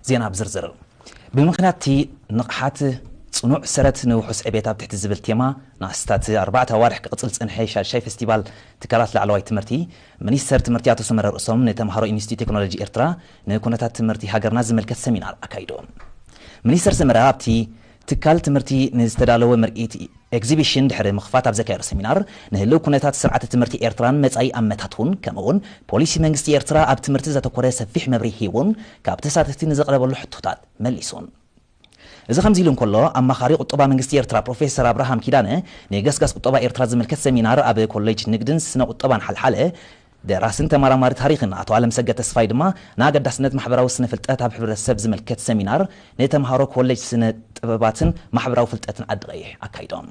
ዜና ብዝርዝር። ብምኽንያት እቲ ንቕሓት ጽኑዕ ሰረት ንውሑስ ዕቤት ኣብ ትሕቲ ዝብል ቴማ ንኣስታት ኣርባዕተ ኣዋርሕ ክቕጽል ዝጸንሐ ሻድሻይ ፌስቲቫል ትካላት ላዕለዋይ ትምህርቲ፣ ሚኒስተር ትምህርቲ ኣቶ ሰመረ ርእሶም ንተምሃሮ ኢንስቲትዩት ቴክኖሎጂ ኤርትራ ንኩነታት ትምህርቲ ሃገርና ዝምልከት ሰሚናር ኣካይዶም። ሚኒስተር ሰመረ ኣብቲ ትካል ትምህርቲ ንዝተዳለወ ምርኢት ኤግዚቢሽን ድሕሪ ምኽፋት ኣብ ዘካየዶ ሰሚናር፣ ንህልው ኩነታት ስርዓተ ትምህርቲ ኤርትራን መጻኢ ኣመታት እውን፣ ከምኡ እውን ፖሊሲ መንግስቲ ኤርትራ ኣብ ትምህርቲ ዘተኮረ ሰፊሕ መብርሂ ሂቡን ካብ ተሳተፍቲ ንዘቕረበሉ ሕቶታት መሊሱን። እዚ ከምዚ ኢሉ እንከሎ፣ ኣማኻሪ ቁጠባ መንግስቲ ኤርትራ ፕሮፌሰር ኣብርሃም ኪዳነ ንገስጋስ ቁጠባ ኤርትራ ዝምልከት ሰሚናር ኣብ ኮሌጅ ንግድን ስነ ቁጠባን ሓልሓለ ደራስን ተመራማሪ ታሪኽን ኣቶ ኣለምሰገድ ተስፋይ ድማ ንኣገዳስነት ማሕበራዊ ስነ ፍልጠት ኣብ ሕብረተሰብ ዝምልከት ሰሚናር ንተምሃሮ ኮሌጅ ስነ ጥበባትን ማሕበራዊ ፍልጠትን ዓዲ ቀይሕ ኣካይዶም።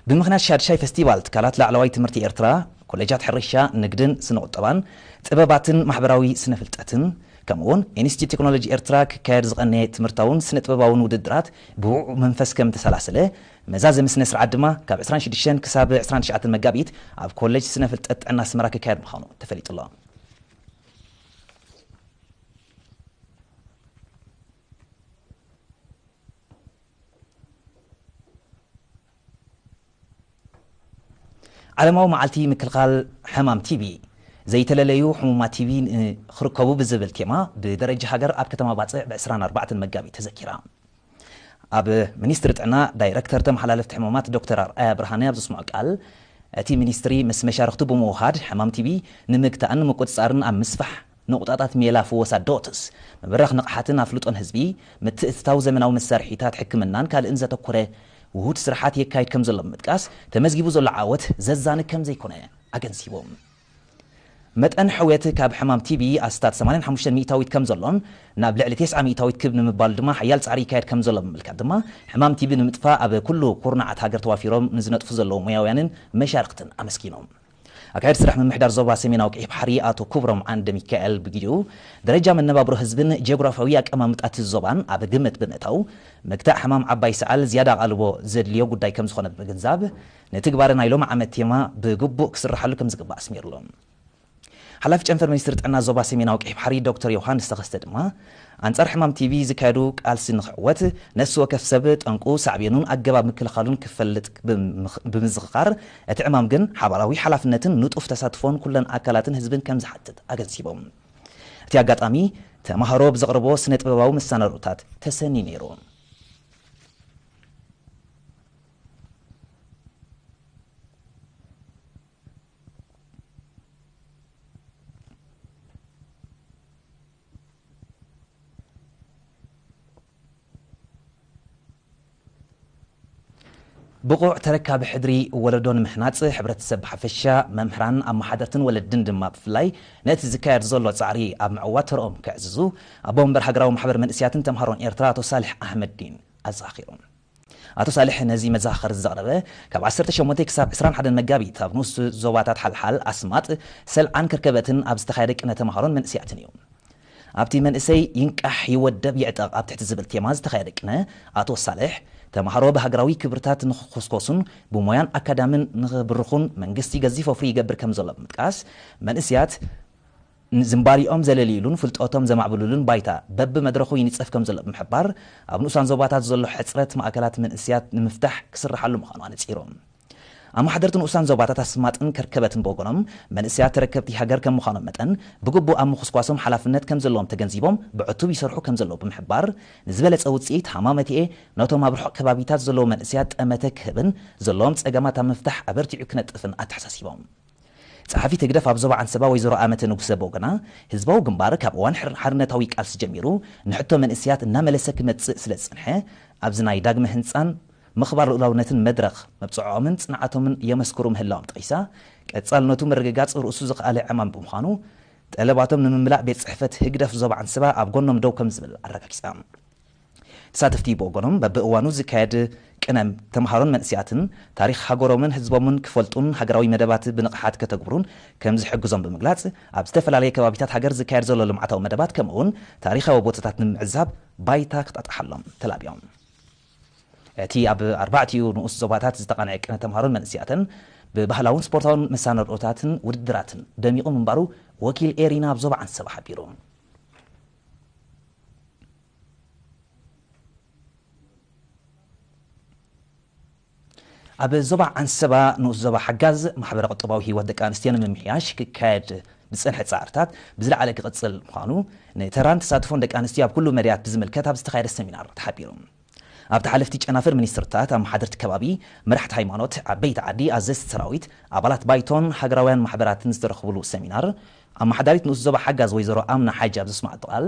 ብምኽንያት ሻድሻይ ፌስቲቫል ትካላት ላዕለዋይ ትምህርቲ ኤርትራ፣ ኮሌጃት ሕርሻ፣ ንግድን ስነ ቁጠባን፣ ጥበባትን ማሕበራዊ ስነ ፍልጠትን፣ ከምኡውን ኢንስቲትዩት ቴክኖሎጂ ኤርትራ ክካየድ ዝቐነየ ትምህርታውን ስነ ጥበባውን ውድድራት ብውዑ መንፈስ ከም ተሰላሰለ፣ መዛዘሚ ስነ ስርዓት ድማ ካብ ዕስራን ሽዱሽተን ክሳብ ዕስራን ትሽዓተን መጋቢት ኣብ ኮሌጅ ስነ ፍልጠት ጥዕና ኣስመራ ክካየድ ምዃኑ ተፈሊጡ ኣሎ። ዓለማዊ መዓልቲ ምክልኻል ሕማም ቲቢ፣ ዘይተለለዩ ሕሙማት ቲቢ ንኽርከቡ ብዝብል ቴማ ብደረጃ ሃገር ኣብ ከተማ ባጽዕ ብ ዕስራን ኣርባዕተን መጋቢት ተዘኪራ። ኣብ ሚኒስትሪ ጥዕና ዳይረክተር ተመሓላለፍቲ ሕማማት ዶክተር ኣርኣያ ብርሃነ ኣብ ዘስምዖ ቃል፣ እቲ ሚኒስትሪ ምስ መሻርኽቱ ብምውሃድ ሕማም ቲቢ ንምግታእን ንምቁጽጻርን ኣብ ምስፋሕ ንቑጣታት ሜላ ፍወሳ ዶትስ፣ ምብራኽ ንቕሓትን ኣፍልጦን ህዝቢ፣ ምትእትታው ዘመናዊ መሳርሒታት ሕክምናን ካልእን ዘተኮረ ውሁድ ስራሓት የካይድ ከም ዘሎ ብምጥቃስ፣ ተመዝጊቡ ዘሎ ዓወት ዘዛንግ ከም ዘይኮነ ኣገንዚቦም። መጠን ሕውየት ካብ ሕማም ቲቢ ኣስታት ሰማንያን ሓሙሽተን ሚእታዊት ከም ዘሎን ናብ ልዕሊ ተስዓ ሚእታዊት ክብ ንምባል ድማ ሓያል ጻዕሪ ይካየድ ከም ዘሎ ብምምልካት ድማ፣ ሕማም ቲቢ ንምጥፋእ ኣብ ኩሉ ኩርናዓት ሃገር ተዋፊሮም ንዝነጥፉ ዘለዉ ሞያውያንን መሻርኽትን ኣመስጊኖም። ኣካየዲ ስራሕ ምምሕዳር ዞባ ሰሜናዊ ቀይሕ ባሕሪ ኣቶ ክብሮም ዓንደ ሚካኤል ብግዜኡ፣ ደረጃ መነባብሮ ህዝብን ጂኦግራፊያዊ ኣቀማምጣ እቲ ዞባን ኣብ ግምት ብምእታው፣ ምግታእ ሕማም ዓባይ ሰዓል ዝያዳ ኣቓልቦ ዘድልዮ ጉዳይ ከም ዝኾነ ብምግንዛብ፣ ንትግባረ ናይ ሎሚ ዓመት ቴማ ብግቡእ ክስርሓሉ ከም ዝግባእ ኣስሚሩሉ። ሓላፊ ጨንፈር ሚኒስትሪ ጥዕና ዞባ ሰሜናዊ ቀይሕ ባሕሪ ዶክተር ዮሃንስ ተኸስተ ድማ፣ ኣንጻር ሕማም ቲቢ ዝካየዱ ቃልሲ ንኽዕወት፣ ነፍሲ ወከፍ ሰብ ጠንቁ፣ ሳዕቤኑን ኣገባብ ምክልኻሉን ክፈልጥ ብምኽ-፣ ብምዝኽኻር፣ እቲ ዕማም ግን ሓባራዊ ሓላፍነትን ንጡፍ ተሳትፎን ኩለን ኣካላትን ህዝብን ከም ዝሓትት ኣገንዚቦም። እቲ ኣጋጣሚ፣ ተማሃሮ ብዘቕርቦ ስነ ጥበባዊ መሰናድኦታት ተሰንዩ ነይሩ። ብቑዕ ተረካቢ ሕድሪ ወለዶ ንምህናጽ፣ ሕብረተሰብ ብሓፈሻ፣ መምህራን፣ ኣመሓደርትን ወለድን ድማ ብፍላይ፣ ነቲ ዝካየድ ዘሎ ጻዕሪ ኣብ ምዕዋት ተርኦም ከዕዝዙ፣ ኣቦ መንበር ሃገራዊ ማሕበር መንእስያትን ተምሃሮን ኤርትራ ኣቶ ሳልሕ ኣሕመድዲን ኣዘኻኺሮም። ኣቶ ሳልሕ ነዚ መዘኻኸሪ ዘቕረበ፣ ካብ ዓሰርተ ሸሞንተ ክሳብ ዕስራን ሓደን መጋቢት ኣብ ንኡስ ዞባታት ሓልሓል፣ ኣስማጥ፣ ሰልዓን ከርከበትን ኣብ ዝተኻየደ ቅነ ተምሃሮን መንእስያትን እዩ። ኣብቲ መንእሰይ ይንቃሕ ይወደብ ይዕጠቕ ኣብ ትሕቲ ዝብል ቴማ ዝተኻየደ ቅነ፣ ኣቶ ሳልሕ፣ ተምሃሮ ብሃገራዊ ክብርታት ንኽኹስኮሱን ብሞያን ኣካዳምን ንኽብርኹን መንግስቲ ገዚፍ ወፍሪ ይገብር ከም ዘሎ ብምጥቃስ፣ መንእስያት ዝንባሊኦም ዘለልይሉን ፍልጠቶም ዘማዕብልሉን ባይታ በብመድረኹ ይንጸፍ ከም ዘሎ ብምሕባር፣ ኣብ ንኡሳን ዞባታት ዘሎ ሕጽረት ማእከላት መንእስያት ንምፍታሕ ክስርሓሉ ምዃኑ ኣነጺሮም። ኣመሓደርቲ ንኡሳን ዞባታት ኣስማጥን ከርከበትን ብወገኖም፣ መንእሰያት ተረከብቲ ሃገር ከም ምዃኖም መጠን፣ ብግቡእ ኣብ ምኹስኳሶም ሓላፍነት ከም ዘለዎም ተገንዚቦም፣ ብዕቱብ ይሰርሑ ከም ዘለዉ ብምሕባር፣ ንዝበለጸ ውጽኢት ሃማመተኤ ነቶም ኣብ ርሑቕ ከባቢታት ዘለዉ መንእሰያት ጠመተ ክህብን ዘለዎም ጸገማት ኣብ ምፍታሕ ኣበርቲዑ ክነጥፍን ኣተሓሳሲቦም። ጸሓፊት ህግደፍ ኣብ ዞባ ዓንሰባ ወይዘሮ ኣመተ ንጉሰ ብወገና፣ ህዝባዊ ግንባር ካብ እዋን ሕር-፣ ሓርነታዊ ቃልሲ ጀሚሩ ንሕቶ መንእሰያት እናመለሰ ክመጽእ ስለ ዝጸንሐ፣ ኣብዚ ናይ ዳግመ ህንጻን ምኽባር ልኡላውነትን መድረኽ መብጽዖኦምን ጽንዓቶምን የመስክሩ ምህላዎም ጠቒሳ፣ ቀጻልነቱ ምርግጋጽ ርእሱ ዝኸኣለ ዕማም ብምዃኑ፣ ጠለባቶም ንምምላእ ቤት ጽሕፈት ህግደፍ ዞባ ዓንሰባ ኣብ ጎኖም ደው ከም ዝብል ኣረጋጊጻ። ተሳተፍቲ ብወገኖም፣ በብእዋኑ ዝካየድ ቅነ ተምሃሮን መንእስያትን ታሪኽ ሃገሮምን ህዝቦምን ክፈልጡን ሃገራዊ መደባት ብንቕሓት ከተግብሩን ከም ዝሕግዞም ብምግላጽ፣ ኣብ ዝተፈላለየ ከባቢታት ሃገር ዝካየድ ዘሎ ልምዓታዊ መደባት ከምኡውን ታሪኻዊ ቦታታት ንምዕዛብ ባይታ ክጣጣሓሎም ተላብዮም። እቲ ኣብ ኣርባዕቲኡ ንኡስ ዞባታት ዝተቓንዐ ቅነ ተምሃሮን መንእስያትን ብባህላውን ስፖርታውን መሰናድኦታትን ውድድራትን ደሚቑ ምንባሩ ወኪል ኤሪና ኣብ ዞባ ዓንሰባ ሓቢሩ። ኣብ ዞባ ዓንሰባ ንኡስ ዞባ ሓጋዝ ማሕበረ ቁጠባዊ ህይወት ደቂ ኣንስትዮ ንምምሕያሽ ክካየድ ብዝጸንሐ ጻዕርታት ብዝለዓለ ክቕጽል ምዃኑ፣ ንተራን ተሳትፎን ደቂ ኣንስትዮ ኣብ ኩሉ መዳያት ብዝምልከት ኣብ ዝተኻየደ ሰሚናር ተሓቢሩ። ኣብቲ ሓለፍቲ ጨናፍር ሚኒስትርታት፣ ኣመሓደርቲ ከባቢ፣ መራሕቲ ሃይማኖት፣ ዓበይቲ ዓዲ፣ ኣዘዝቲ ሰራዊት፣ ኣባላት ባይቶን ሃገራውያን ማሕበራትን ዝተረኽብሉ ሰሚናር፣ ኣመሓዳሪት ንኡስ ዞባ ሓጋዝ ወይዘሮ ኣምና ሓጂ ኣብ ዘስማዓቶ ቃል፣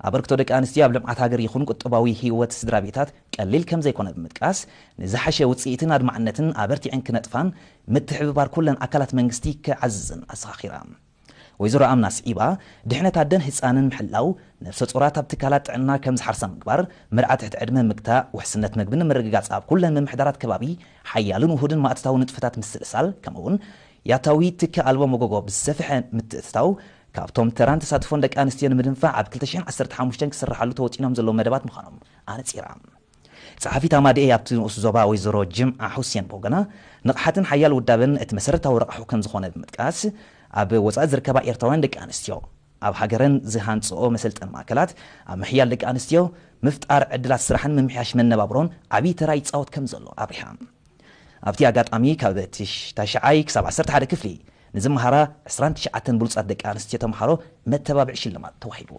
ኣበርክቶ ደቂ ኣንስትዮ ኣብ ልምዓት ሃገር ይኹን ቁጠባዊ ህይወት ስድራ ቤታት ቀሊል ከም ዘይኮነ ብምጥቃስ፣ ንዝሓሸ ውጽኢትን ኣድማዕነትን ኣበርቲዐን ክነጥፋን ምትሕብባር ኩለን ኣካላት መንግስቲ ክዓዝዝን ኣዘኻኺራ። ወይዘሮ ኣምና ስዒባ፣ ድሕነት ኣደን ህጻንን ምሕላው፣ ነፍሰ ጾራት ኣብ ትካላት ጥዕና ከም ዝሓርሳ ምግባር፣ መርዓ ትሕቲ ዕድመ ምግታእ፣ ውሕስነት መግቢ ንምርግጋጽ ኣብ ኩለን ምምሕዳራት ከባቢ ሓያልን ውሁድን ማእቶታዊ ንጥፈታት ምስልሳል፣ ከምኡ'ውን ያታዊ ትኪ ኣልቦ መጎጎ ብዝሰፍሐ ምትእትታው፣ ካብቶም ተራን ተሳትፎን ደቂ ኣንስትዮ ንምድንፋዕ ኣብ ክልተ ሽሕን ዓሰርተ ሓሙሽተን ክስርሓሉ ተወጢኖም ዘለዉ መደባት ምዃኖም ኣነጺራ። ጸሓፊት ኣማድኤ ኣብቲ ንኡስ ዞባ ወይዘሮ ጅምዓ ሁሴን ብወገና፣ ንቕሓትን ሓያል ውዳበን እቲ መሰረታዊ ረቕሑ ከም ዝኾነ ብምጥቃስ፣ ኣብ ወጻኢ ዝርከባ ኤርትራውያን ደቂ ኣንስትዮ ኣብ ሃገረን ዝሃንጽኦ መሰልጠኒ ማእከላት ኣብ ምሕያል ደቂ ኣንስትዮ ምፍጣር ዕድላት ስራሕን ምምሕያሽ መነባብሮን ዓብዪ ተራ ይጻወት ከም ዘሎ ኣብሪሃ። ኣብቲ ኣጋጣሚ ካብ ትሽ-፣ ታሽዓይ ክሳብ ዓሰርተ ሓደ ክፍሊ ንዝመሃራ ዕስራን ትሽዓተን ብሉጻት ደቂ ኣንስትዮ ተምሃሮ መተባብዒ ሽልማት ተዋሂቡ።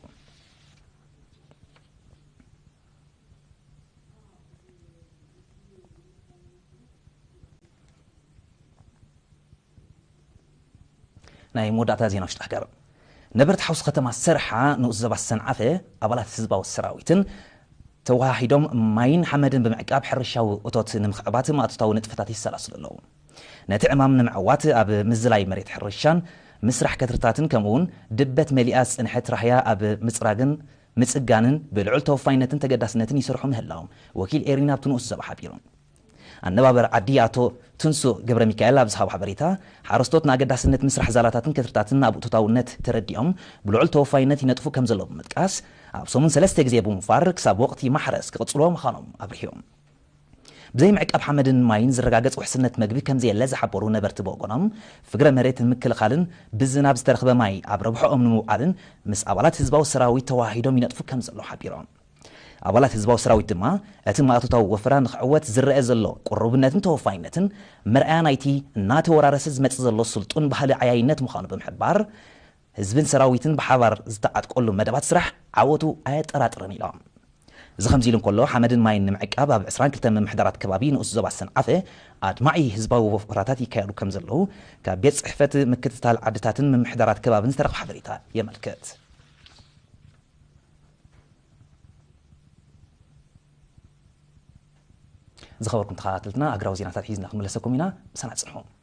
ናይ መወዳእታ ዜና ውሽጢ ሃገር። ነበርቲ ሓውሲ ከተማ ሰርሓ ንኡስ ዞባ ሰንዓፈ ኣባላት ህዝባዊ ሰራዊትን ተወሃሂዶም ማይን ሓመድን ብምዕቃብ ሕርሻዊ እቶት ንምኽዕባት ማእቶታዊ ንጥፈታት ይሰላስሉ ኣለዉ። ነቲ ዕማም ንምዕዋት ኣብ ምዝላይ መሬት ሕርሻን ምስራሕ ከትርታትን ከምኡውን ድበት መሊኣ ዝጽንሐት ራህያ ኣብ ምጽራግን ምጽጋንን ብልዑል ተወፋይነትን ተገዳስነትን ይሰርሑ ምህላዎም ወኪል ኤሪና ኣብቲ ንኡስ ዞባ ሓቢሩ። ኣነባበር ዓዲ ኣቶ ትንሱ ገብረ ሚካኤል ኣብ ዝሃቦ ሓበሬታ፣ ሓረስቶት ንኣገዳስነት ምስራሕ ዛላታትን ከትርታትን ኣብ እቶታውነት ተረዲኦም ብልዑል ተወፋይነት ይነጥፉ ከም ዘለዉ ብምጥቃስ፣ ኣብ ሰሙን ሰለስተ ግዜ ብምውፋር ክሳብ ወቕቲ ማሕረስ ክቕጽልዎ ምዃኖም ኣብሪሆም። ብዘይ ምዕቃብ ሓመድን ማይን ዝረጋገጽ ውሕስነት መግቢ ከም ዘየለ ዝሓበሩ ነበርቲ ብወገኖም፣ ፍግረ መሬት ንምክልኻልን ብዝናብ ዝተረኽበ ማይ ኣብ ረብሖኦም ንምውዓልን ምስ ኣባላት ህዝባዊ ሰራዊት ተወሃሂዶም ይነጥፉ ከም ዘለዉ ሓቢሮም። ኣባላት ህዝባዊ ሰራዊት ድማ፣ እቲ ማእቶታዊ ወፈራ ንኽዕወት ዝረአ ዘሎ ቅሩብነትን ተወፋይነትን መርኣያ ናይቲ እናተወራረሰ ዝመጽእ ዘሎ ስልጡን ባህሊ ዓያይነት ምዃኑ ብምሕባር፣ ህዝብን ሰራዊትን ብሓባር ዝተዓጥቀሉ መደባት ስራሕ ዓወቱ ኣየጠራጥርን ኢሎም። እዚ ከምዚ ኢሉ እንከሎ፣ ሓመድን ማይን ንምዕቃብ ኣብ ዕስራን ክልተን ምምሕዳራት ከባቢ ንኡስ ዞባ ሰንዓፈ ኣድማዒ ህዝባዊ ወፈራታት ይካየዱ ከም ዘለዉ ካብ ቤት ጽሕፈት ምክትታል ዓድታትን ምምሕዳራት ከባብን ዝተረኽበ ሓበሬታ የመልክት። ዝኸበርኩም ተኸታተልትና፣ ኣገራዊ ዜናታት ሒዝና ክንምለሰኩም ኢና። ብሰናዕ ጽንሑ።